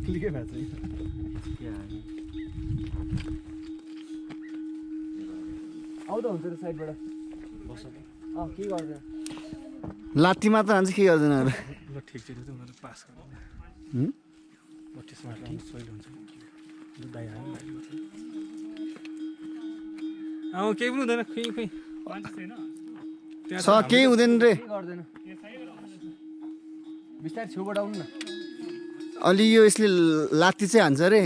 क्लिकै भएको छ आउँदा हुन्छ त साइडबाट बस के गर्दैन लात्ती मात्र हान्छ के गर्दैन ल ठिक छ त्यो उनीहरूले पास गर्दैन 25 मा सही हुन्छ दाइ हाल्नु केही पनि हुँदैन खै खै छ केही हुँदैन रे गर्दैन बिस्तारै छेउबाट आउनु न अलि यो यसले लात्ती चाहिँ हान्छ रे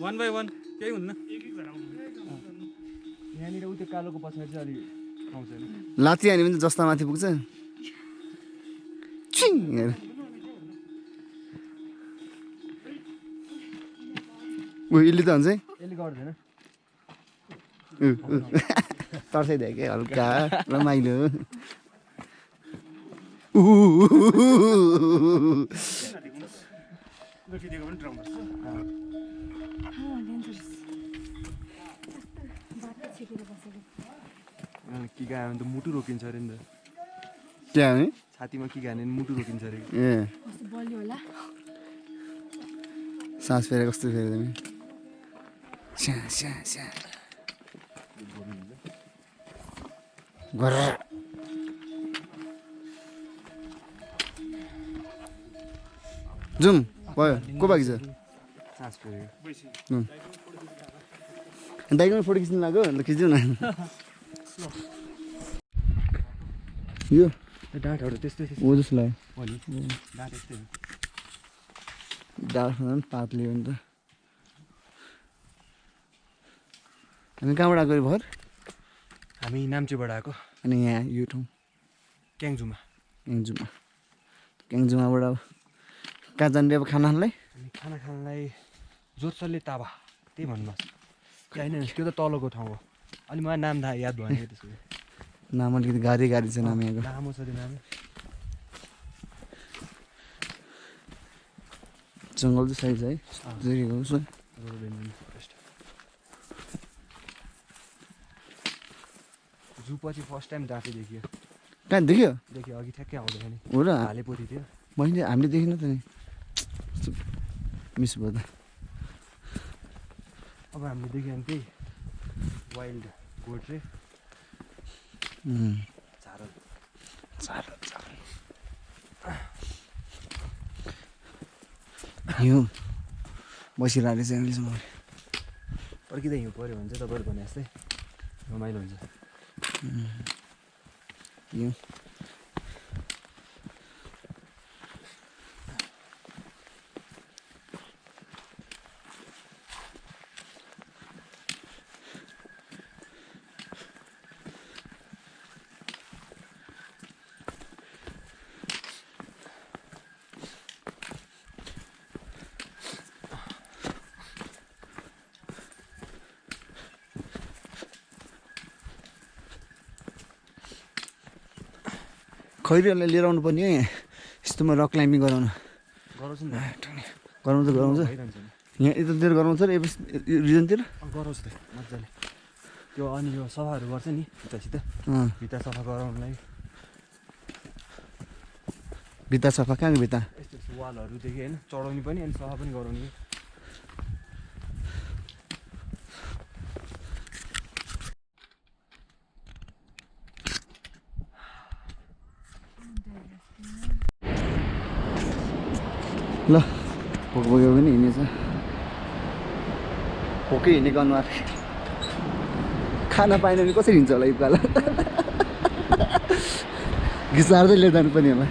1 by 1 केही हुन्न यहाँनिर उ त्यो कालोको पछाडि चाहिँ अलि आउँछ नि लात्ती हान्यो भने जस्ता माथि पुग्छ छिङ उ यसले त हुन्छ है यसले गर्दैन तर्साइदियो क्या हल्का रमाइलो कि गायो भने त मुटु रोकिन्छ अरे नि त क्या है छातीमा कि गायो भने मुटु रोकिन्छ अरे ए सास फेरे कस्तो फेर्दैन स्या स्या स्या गर जाउँ भयो को बाँकी छ सास फेरेको दाइकोमा फोटो खिच्नु लाग्यो अन्त खिच्नु न यो डाँटहरू त्यस्तै हो जस्तो लाग्यो डाँट यस्तै डाँडा पातले हो नि त हामी कहाँबाट आएको भर हामी नाम्चीबाट आएको अनि यहाँ यो ठाउँ क्याङजुमा क्याङजुमाबाट अब कहाँ जाने अब खाना खानलाई अनि खाना खानलाई जोत्सले ताबा त्यही भन्नुहोस् होइन त्यो त तलको ठाउँ हो अनि मलाई नाम थाहा याद भएन कि त्यसको नाम अलिकति गाडी छ नाम यहाँको लामो छ त्यो नाम जङ्गल चाहिँ साइज है देखेको छु जू पछि फर्स्ट टाइम जाँच देखियो कहाँ देख्यो अघि ठ्याक्कै आउँदाखेरि हो र हाले पोथी थियो मैले हामीले देखिन त नि मिस भयो त अब हामीले देख्यो भने त्यही वाइल्ड गोट रे हिउँ बसिरहेको रहेछ अहिलेसम्म पर्खिँदै हिउँ पऱ्यो भने चाहिँ तपाईँहरू भने जस्तै रमाइलो हुन्छ हिउँ खैरीहरूलाई लिएर आउनु पर्ने है यस्तोमा रक क्लाइम्बिङ गराउनु गराउँछ नि गराउँछ यहाँ यतातिर गराउँछ र रिजनतिर गराउँछ त मजाले त्यो अनि यो सफाहरू गर्छ नि भित्तासित भित्ता सफा गराउनुलाई भित्ता सफा कहाँको भित्ता यस्तो वालहरूदेखि होइन चढाउने पनि अनि सफा पनि गराउने ल भोक बोक्यो पनि हिँड्नेछ भोकै हिँडेको अनुहार खाना पाएन भने कसरी हिँड्छ होला यो पाला घिचार्दै लिएर जानु पर्ने होला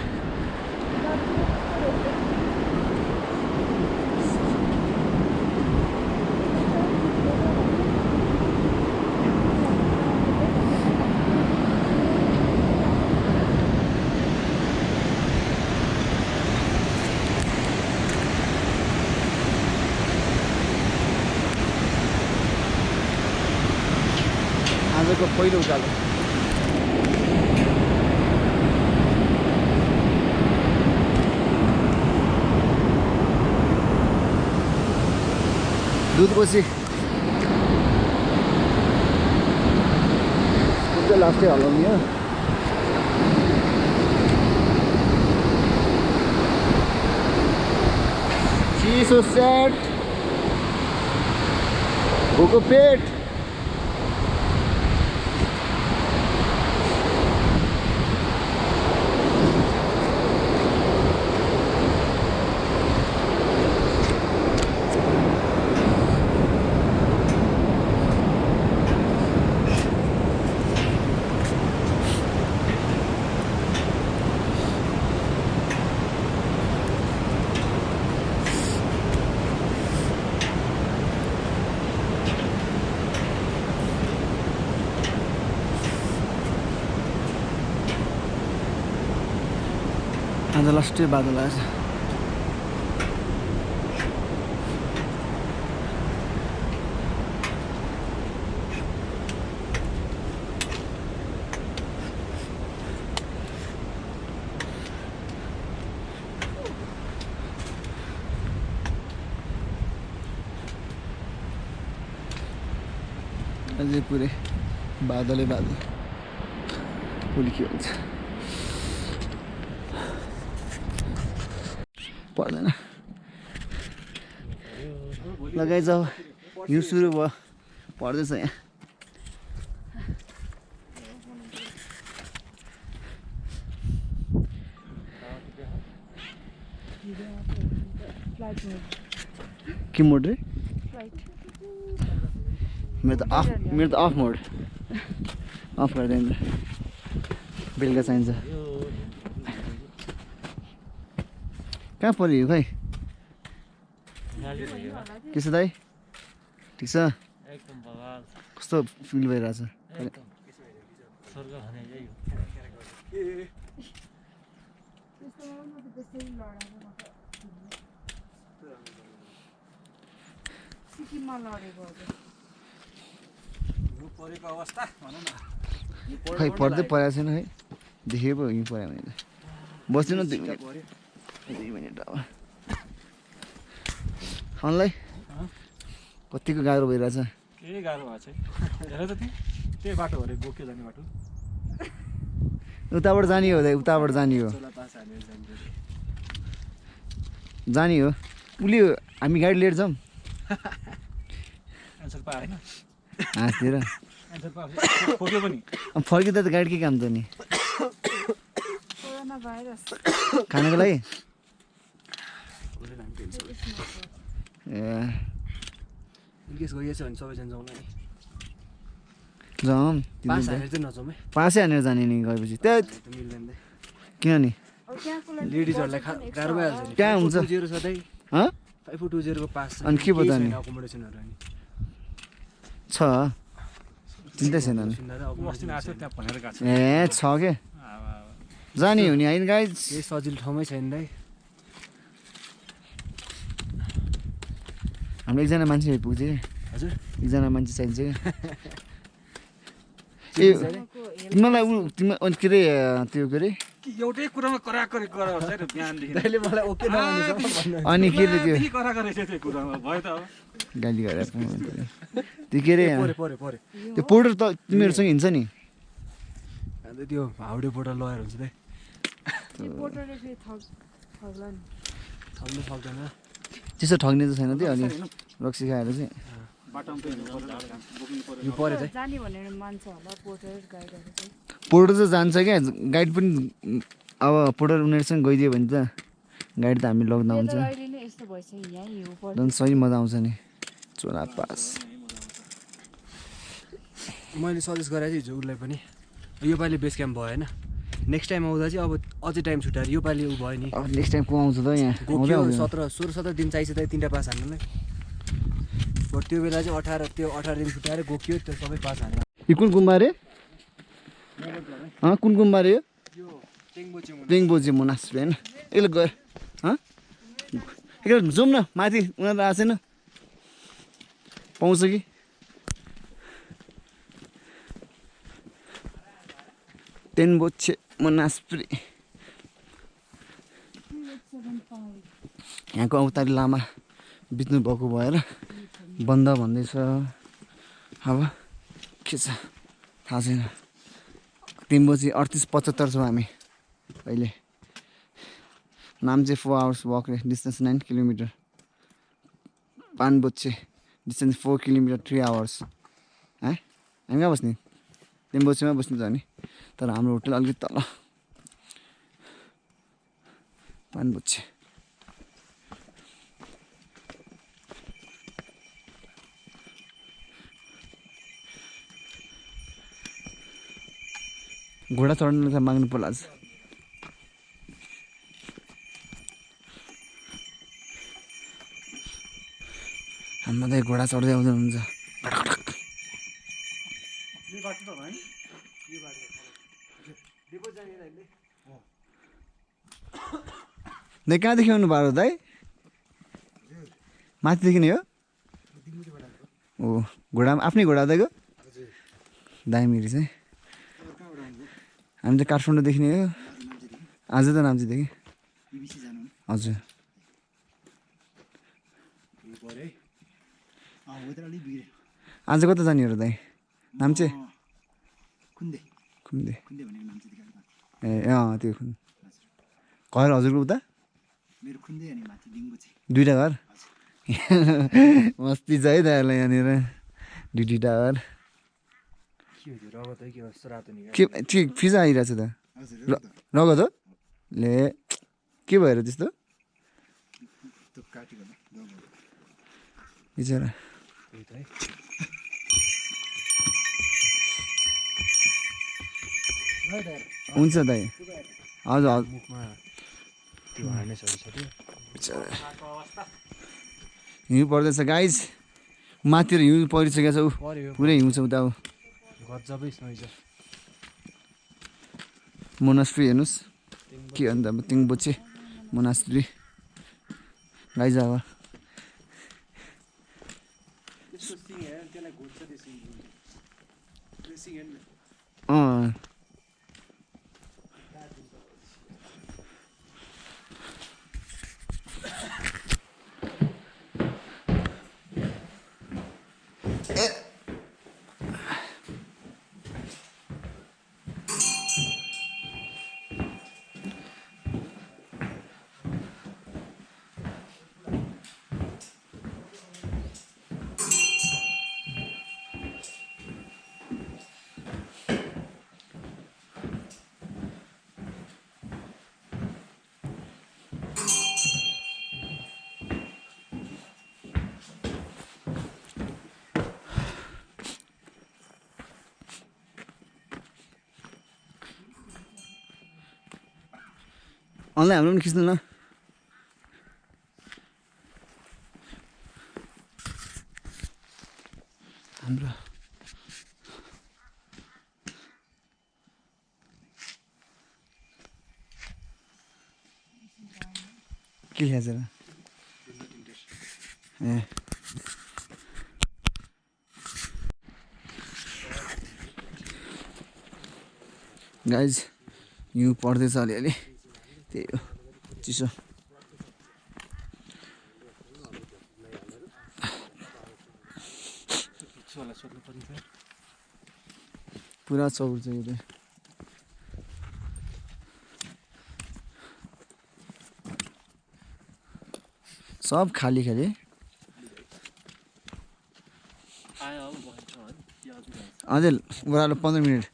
आजको पहिलो उकालो दुधकोसी त्यो लास्टै हल्लाउने हो चिसो सेट भोको पेट आज लास्टै बादल आएछ अझै पुरै बादलै बादल भोलि के हुन्छ पर्दैन लगाइ जाऊ हिउँ सुरु भयो पर्दैछ यहाँ के मोड रे मेरो त अफ मोड अफ गरिदिएँ नि बेलुका चाहिन्छ कहाँ पऱ्यो खै के छ दाइ ठिक छ कस्तो फिल भइरहेछ खै पढ्दै परेको छैन है देखेको पो हिउँ पऱ्यो भने बस्दैन 2 मिनट अब खानलाई कतिको गाह्रो भइरहेछ के गाह्रो भएको छ हेर त त्यही बाटो हो रे बोक्यो जाने बाटो उताबाट जाने हो उताबाट जाने हो जाने हो उसले हामी गाडी लिएर जाउँ एन्सर पाएन हाँसतिर एन्सर पाए खोक्यो पनि फर्किँदा त गाडी के काम त नि खानको लागि इनकेस गइएछ भने सबैजना जाउँ नि जाउँ पास हानेर चाहिँ नजाउँ है पासै हानेर जाने नि गएपछि त्यहाँ मिल्दैन किन नि लेडिजहरूलाई गाह्रो भइहाल्छ नि कहाँ हुन्छ 520 सधैँ 5420 को पास अनि के पो त नि अकोमोडेसनहरू अनि छ चिन्ता छैन नि ए छ के जाने हो नि होइन गाइज केही सजिलो ठाउँमै छैन दाइ हाम्रो एकजना मान्छे पुग्छ कि हजुर एकजना मान्छे चाहिन्छ कि ए तिमीलाई तिमी के अरे त्यो के अरे एउटै कुरामा कराकरी गराउँछ है बिहानदेखि दाइले मलाई ओके नभने अनि के अरे त्यो कराकरी छ त्यो कुरामा भयो त अब गाली गरेर त्यो के अरे परे त्यो पोर्टर त तिमीहरूसँग हिँड्छ नि अन्त त्यो हाउडे पोर्टर लगाएर हुन्छ दाइ थग्नु सक्दैन त्यस्तो ठग्ने त छैन त्यो अनि रक्सी खाएर चाहिँ यो पऱ्यो दाइ पोर्टर चाहिँ जान्छ क्या गाइड पनि अब पोर्टर उनीहरूसँग गइदियो भने त गाइड त हामी लग्दा हुन्छ झन् सही मजा आउँछ नि चोला पास मैले सजेस्ट गरेको थिएँ हिजो उसलाई पनि योपालि बेस क्याम्प भयो होइन नेक्स्ट टाइम आउँदा चाहिँ अब अझै टाइम छुट्याएर योपालि ऊ भयो नि नेक्स्ट टाइम को आउँछ त यहाँ गोक्यो 16-17 दिन चाहिन्छ त 3टा पास हान्नुलाई बट त्यो बेला चाहिँ 18 दिन छुट्याएर गोक्यो त्यो सबै पास हान्यो यो कुन गुम्बा रे कुन गुम्बा रे यो टेङबोचे मोनास्ट्री होइन यसले गयो एकखेर जाउँ न माथि उनीहरू आएको छैन पाउँछ कि टेङबोचे मोनास्ट्री यहाँको अवतारी लामा बित्नु भएको भएर बन्द भन्दैछ अब के छ थाहा छैन तिम्बोची 38-75 छौँ हामी अहिले नाम चाहिँ 4 आवर्स वक रे distance 9 kilometre Pangboche distance 4 kilometre 3 hours हामी कहाँ बस्ने तिम्बोचीमा बस्नु छ नि तर हाम्रो होटल अलिकति तल पानबोच्छे घोडा चढ्नु त माग्नु पर्ला आज हाम्रो त घोडा चढ्दै आउँदै हुन्छ दाइ कहाँदेखि आउनु भएको दाइ माथिदेखि नै हो ओ घोडा आफ्नै घोडा दाइको दामी रहेछ है हामी त काठमाडौँदेखि नै हो आज त नाम्चीदेखि हजुर आज कता जाने हो र दाइ नाम्चे खुम्दे ए अँ त्यो खुन घर हजुरको उता दुईवटा घर मस्ती छ है दाइहरूलाई यहाँनिर ड्युटी टावर के फिजा आइरहेछ त रगत हो ले के भएर त्यस्तो बिचरा हुन्छ दाइ हजुर हिउँ पर्दैछ गाइज माथितिर हिउँ परिसकेको छ ऊ पुरै हिउँ छ उता मोनास्ट्री हेर्नुहोस् के अन्त अब तिङबोचे मोनास्ट्री गाइज अब अँ अनलाइन हाम्रो पनि खिच्नु न हाम्रो के ल्याएर ए गाइज हिउँ पर्दैछ अलिअलि त्यही हो चिसो पुरा चौर छ यो सब खाली खाली अझै ओह्रालो 15 मिनट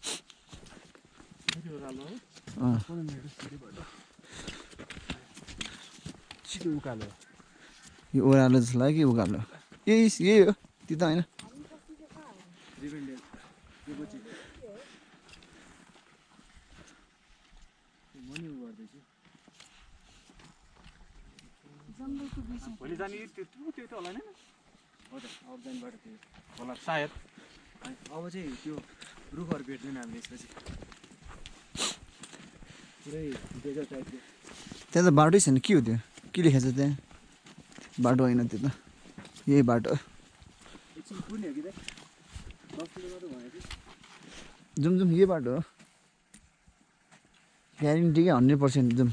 यो ओह्रालो जस्तो लाग्यो कि उकालो यही हो त्यो त होइन भोलि जाने त्यो त होला नि हजुर अब जानेबाट त्यो होला सायद अब चाहिँ त्यो रुखहरू भेट्दैन हामीले यसपछि पुरै डेजर्ट टाइपको त्यहाँ त बाटै छैन के हो त्यो के लेखेको छ त्यहाँ बाटो होइन त्यो त यही बाटो एकछिन कुर्ने हो कि 10 किलोमिटर भयो कि जाउँ यही बाटो हो ग्यारेन्टी क्या 100% जाउँ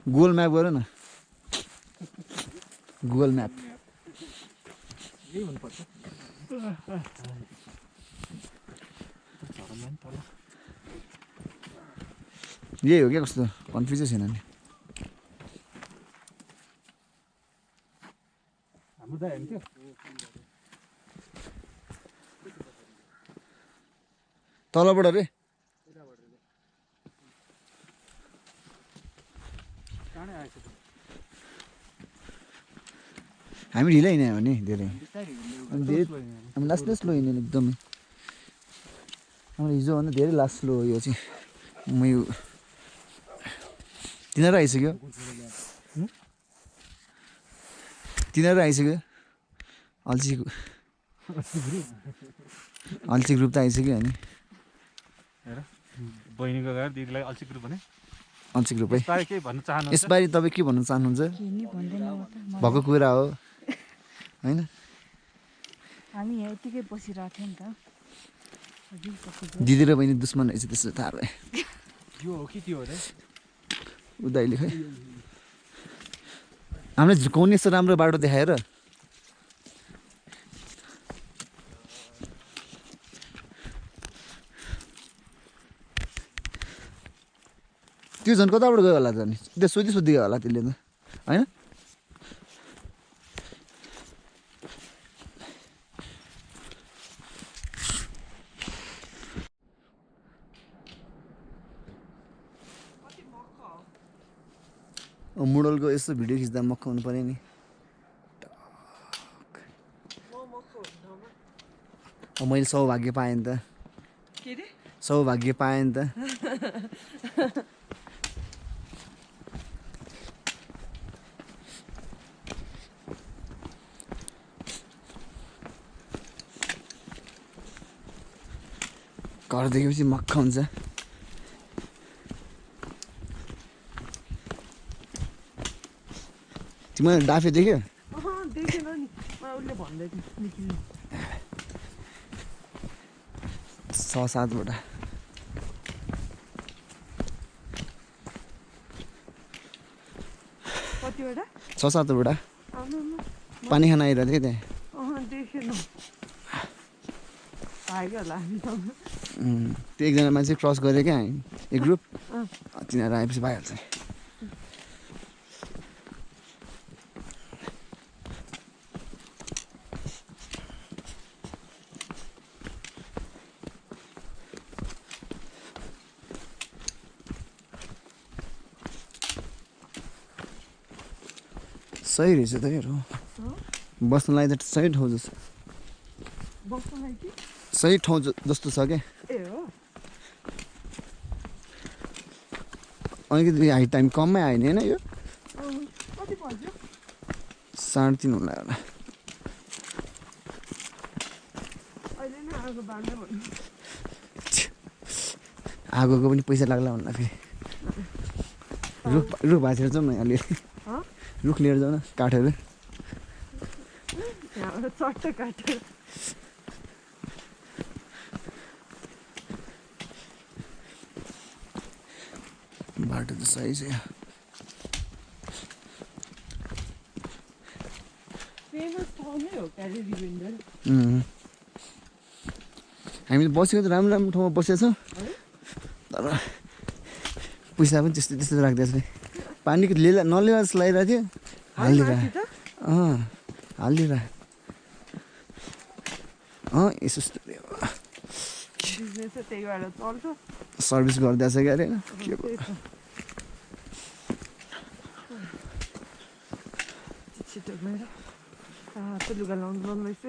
गुगल म्याप गर न गुगल म्याप यही हुनुपर्छ झरना नि तल यही हो क्या कस्तो कन्फ्युजै छैन नि हाम्रो दाइ हेर्नु थियो तलबाट रे चाँडै आएछ हामी ढिलै हिँड्यो भने धेरै बिस्तारै अनि धेरै हामी लास्ट स्लो हिँड्यो एकदमै हाम्रो हिजोभन्दा धेरै लास्ट स्लो हो यो चाहिँ म यो तिनीहरू आइसक्यो तिनीहरू आइसक्यो अल्छी ग्रुप त आइसक्यो अनि हेर बहिनीको गएर दिदीलाई अल्छी ग्रुप भने अल्छी ग्रुप है यसबारे केही भन्न चाहनुहुन्छ यसबारे तपाईँ के भन्न चाहनुहुन्छ भएको कुरा हो होइन हामी यहाँ यतिकै बसिरहेको थियौँ नि त दिदी र बहिनी दुश्मन रहेछ त्यस्तो थाहा भयो यो हो कि त्यो हो रे उदाइले खै हामीले झुकाउने यस्तो राम्रो बाटो देखाएर त्यो झन् कताबाट गयो होला त नि त्यो सोधी गयो होला त्यसले त होइन मोडलको यस्तो भिडियो खिच्दा मक्ख हुनु पऱ्यो नि मैले सौभाग्य पाएँ नि त सौभाग्य पाएँ नि त घर देखेपछि मक्ख हुन्छ तिमीले डाफे देख्यो देखेन नि उसले भन्दै थियो निक्लिनु 6-7 वटा कतिवटा 6-7 वटा आउनु पानी खान आइरहेको थियो त्यहाँ देखेन आयो होला हामी त त्यो एकजना मान्छे क्रस गऱ्यो क्या एक ग्रुप तिनीहरू आएपछि भइहाल्छ सही रहेछ त हेर बस्नलाई त सही ठाउँ जस्तो बस्नुलाई कि सही ठाउँ जस्तो छ क्या ए हो अलिकति हाइट टाइम कममै आयो नि होइन यो कति पर्छ 3.5 होला होला अहिले नै आगो बाँड्दै भन्नु आगोको पनि पैसा लाग्ला भन्दा फेरि रुख भाँचेर जाउँ न अलिअलि रुख लिएर जाउँ न काटेर यहाँबाट चट्ट काटेर बाटो त सही छ फेमस ठाउँ नै हो क्यारे रिभेन्डर हामीले बसेको त राम्रो राम्रो ठाउँमा बसेको छौँ तर पैसा पनि त्यस्तो त्यस्तो राख्दैछ पानीको नलिएर जस्तो लागिरहेको थियो हालिदिएर हालिदिएर यसो बिजनेस त्यही भएर चल्छ सर्भिस गरिदिएछ क्या अरे के छिटो गएर त्यो लुगा लाउनु रहेछ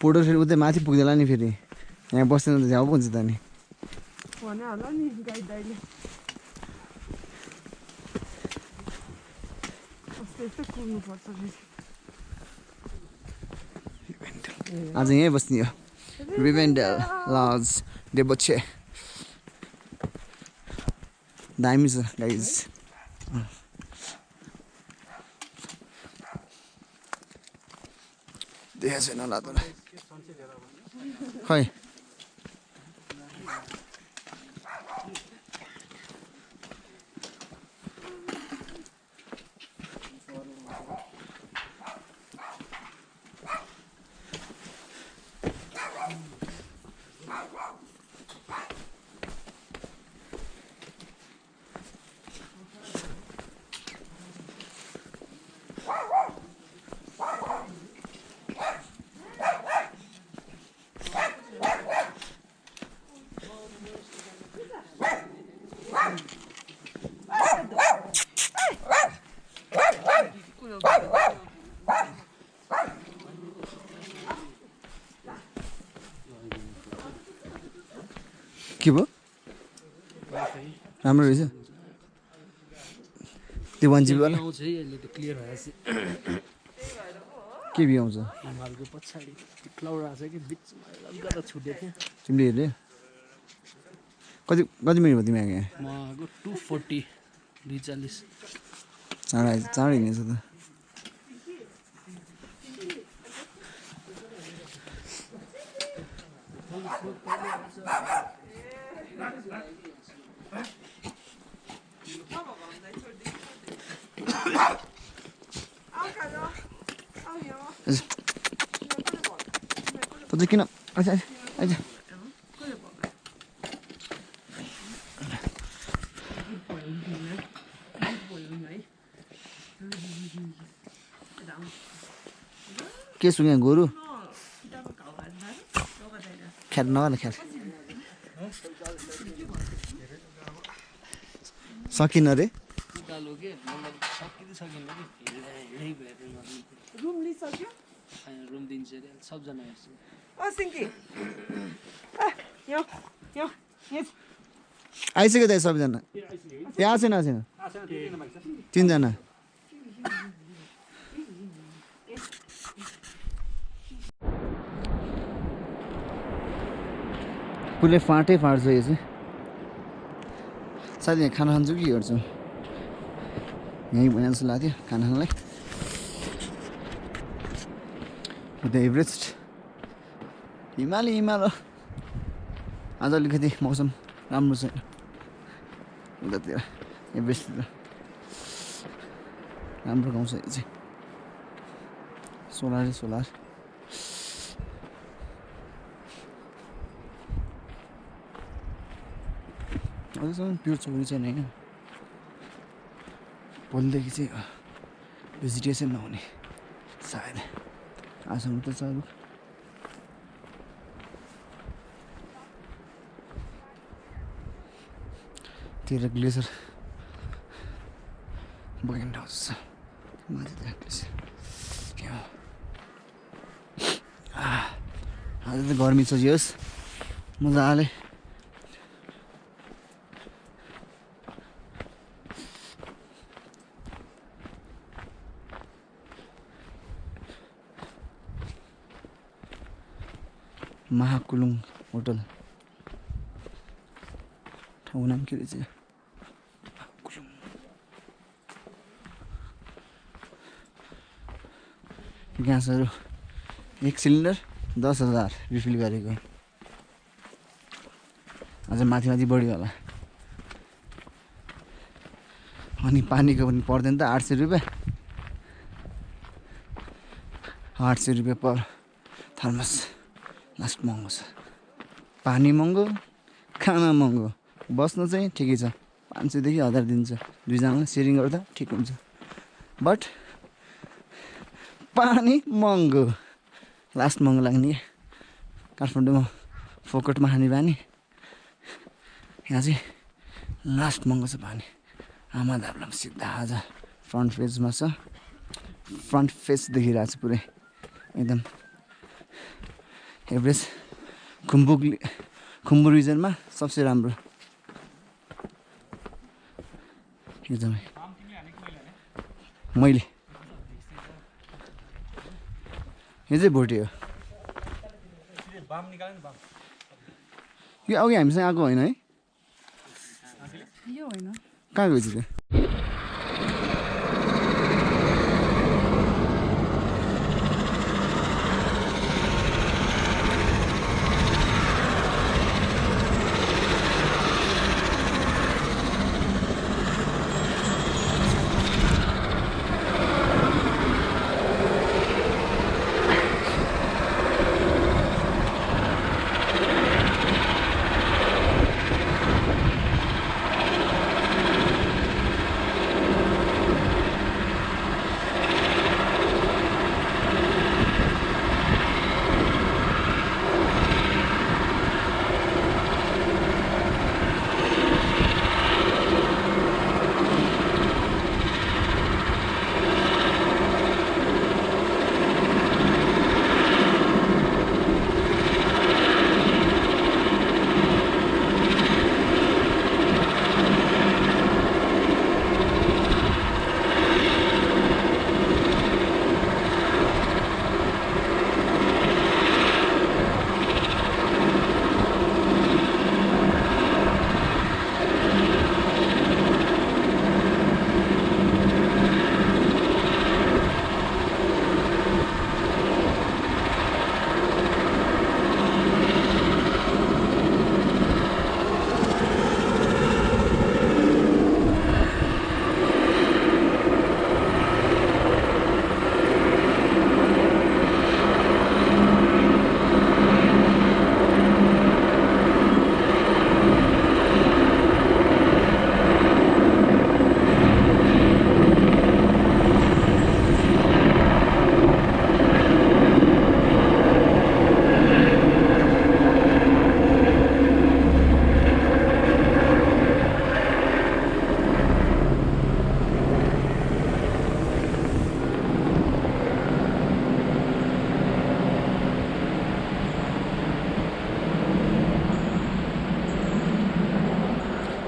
पोटर फेरि उतै माथि पुग्दैन नि फेरि यहाँ बस्दैन त झ्याउ हुन्छ त नि भने होला नि गाइड दाइले यस्तो कुर्नुपर्छ आज यहीँ बस्ने हो रिभेन्डल लज डेबोछे दामी छ गाइज देखाएको छैन होला त खै के भयो राम्रो रहेछ त्यो 1 GB वाला आउँछ है अहिले त क्लियर भएपछि के बिहाउँछ हिमालको पछाडि क्लाउड आएको छ कि बिचमा हल्का त छुटेको थियो तिमीले हेर्यो कति मिनट भयो तिमी आएको यहाँ म आएको 240 240 चाँडो हिँडेछ त त किन आइज के छु यहाँ गोरु ख्याट नगर्न ख्याट सकिन रे उकालो के मतलब सकिँदै सकिन्न कि हिँडै भयो रुम लिइसक्यो रुम दिन्छ अरे सबजना हेर्छु ओ सिङ्की यहाँ आइसक्यो त सबैजना ए आएन तिनजना पुरै फाँटै फाँट्छ यो चाहिँ सायद यहाँ खाना खान्छु कि हेर्छु यहीँ भने जस्तो लाग्थ्यो खाना खानलाई उता एभरेस्ट हिमाल हो आज अलिकति मौसम राम्रो छैन उतातिर एभरेस्टतिर राम्रो गाउँ छ यो चाहिँ सोलर अझैसम्म प्योर चौरी छैन होइन भोलिदेखि चाहिँ भेजिटेसन नहुने सायद आजसम्म त छ तेह्र ग्लेसर बगेन्ट हाउस छ माथि त्यहाँ ग्लेसर के हो आज त गर्मी छ जियोस् मजाले महाकुलुङ होटल ठाउँ नाम के रहेछ महाकुलुङ ग्यासहरू 1 सिलिन्डर 10,000 रिफिल गरेको अझ माथि बढी होला अनि पानीको पनि पर्दैन त 800 रुपियाँ 800 रुपियाँ पर थर्मस लास्ट महँगो छ पानी महँगो खाना महँगो बस्नु चाहिँ ठिकै छ 500 देखि 1000 दिन्छ दुईजनालाई सेयरिङ गर्दा ठिक हुन्छ बट पानी महँगो लास्ट महँगो लाग्ने काठमाडौँमा फोकटमा खाने बानी यहाँ चाहिँ लास्ट महँगो छ पानी आमा धाब्लाम सिधा आज फ्रन्ट फेजमा छ फ्रन्ट फेस देखिरहेको छ पुरै एकदम एभरेस्ट खुम्बु रिजनमा सबसे राम्रो एकदमै मैले यो चाहिँ भोटे हो यो अघि हामीसँग आएको होइन है यो होइन कहाँ गएछ त्यो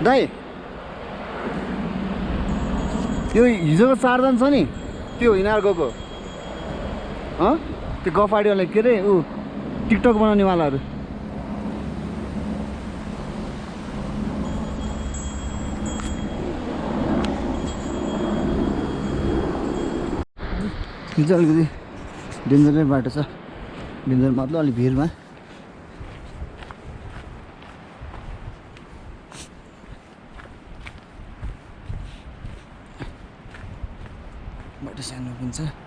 दाइ त्यो हिजोको 4 जना छ नि त्यो होइन अर्कोको त्यो गफाडीवाला के अरे ऊ टिकटक बनाउनेवालाहरू यो चाहिँ अलिकति डेन्जरै बाटो छ डेन्जर मतलब अलिक भिरमा बाटो सानो पनि छ